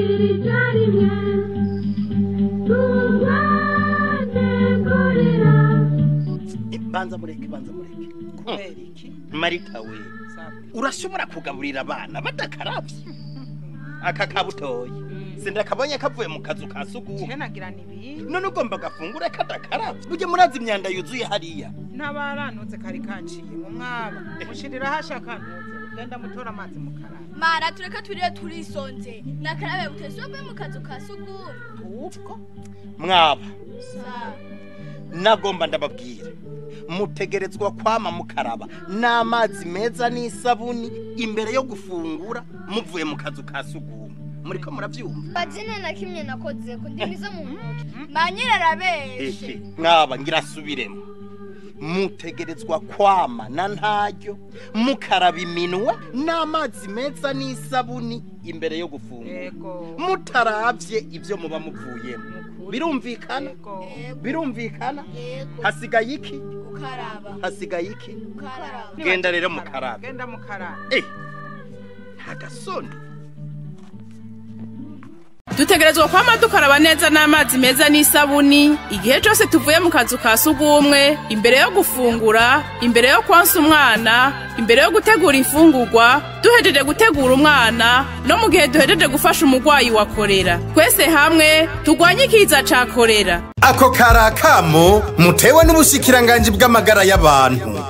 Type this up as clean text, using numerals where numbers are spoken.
Duhagurukire icyarimwe turwanye korera. Banza mureke, banza mureke. Kubera iki? Marita we, urashobora kugaburira abana badakaravye? Aka kabutoyi sindakabonye kavuye mu kazu ka sugumwe. Je nagira nibindi. None ugomba gafungure kadakaravye? Burya murazi imyanda yuzuye hariya. Ntabaranutse kari kanciye mu mwaba mushirira hashaka ntuze genda mutora amazi mukaraba. Mara tureke turire turisonze nakarabe buteswe mu kazu ka sugumwe. Ubwo mwaba Sa. Nagomba ndababwira, mutegerezwa kwama mukaraba n'amazi meza n'isabuni imbere yo gufungura muvuye mu kazu ka sugumwe. Muriko muravyumva? Bazina na kimwe nakoze ko ndimiza mu ntoki. Manyira arabeshe. Ehe, mwaba ngira subiremo, mutegerezwa kwama na ntaryo mukaraba iminwe n'amazi meza n'isabuni imbere yo gufungura, Yego. mutaravye ivyo muba muvuyemo. Nukuri. Birumvikana? Yego. Yego. Birumvikana? Yego. Hasigaye iki? Gukaraba. Hasigaye iki? Gukaraba. Genda rero mukarabe. Genda mukarabe. Eh, nta gasoni. Dutegerezwa kwama dukaraba neza n'amazi meza n'isabuni igihe cyose tuvuye mu kazu ka sugumwe, imbere yo gufungura, imbere yo konsa umwana, imbere yo gutegura imfungurwa, duhejeje gutegura umwana, no mu gihe duhejeje gufasha umurwayi wa korera. Twese hamwe turwanye ikiza ca korera. Ako kari akamo mutewe n'ubushikiranganji bw'amagara y'abantu.